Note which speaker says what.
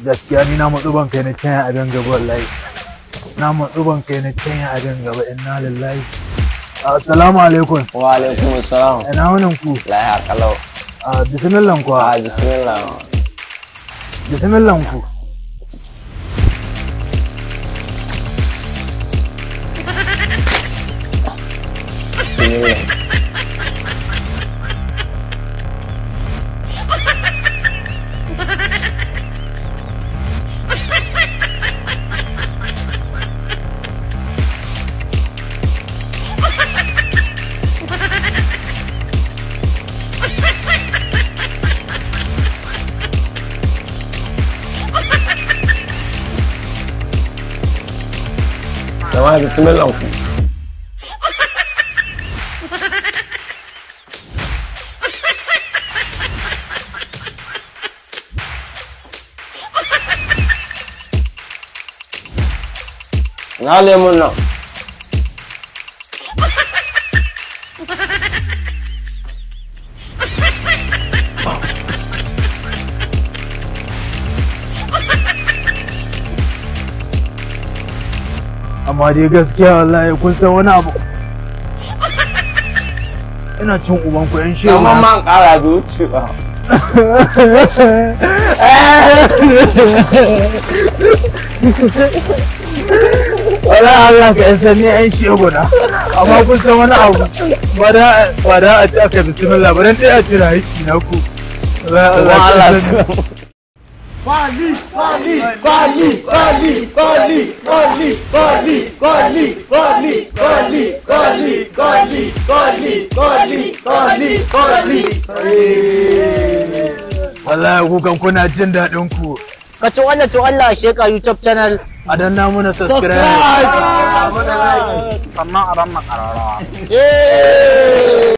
Speaker 1: Gaskiya ni na matsu ban kai na canya abin gaba wallahi. Na matsu ban kai na canya abin gaba, inna lillahi. Assalamu alaikum.
Speaker 2: Wa alaikum assalam.
Speaker 1: Ina wunin ku?
Speaker 2: Lahiya kalau.
Speaker 1: Bismillah ku.
Speaker 2: A bismillah.
Speaker 1: Bismillah ku.
Speaker 2: Bismillah. Jama'a bismillah ku. Na lemun nan.
Speaker 1: Amma dai gaskiya wallahi kun san wani abu. Ina cin uban ku yan shehu.
Speaker 2: Amma man ƙara biyu ci ba.
Speaker 1: Wala Allah ka san ni yan shehu na. Amma kun san wani abu. Ba da a ci aka bismillah ba dan dai a cira haƙi na ku. Wallahi Allah ka san.
Speaker 3: Kwali, kwali, kwali, kwali, kwali, kwali, kwali, kwali, kwali, kwali, kwali, kwali, kwali, kwali, kwali, kwali.
Speaker 1: Wallahi ku kan kuna jin daɗin ku.
Speaker 4: Ka ci Allah ci Allah sheka YouTube channel.
Speaker 1: A danna muna subscribe.
Speaker 4: Sannan a ranna ƙararrawa.
Speaker 3: Yeah!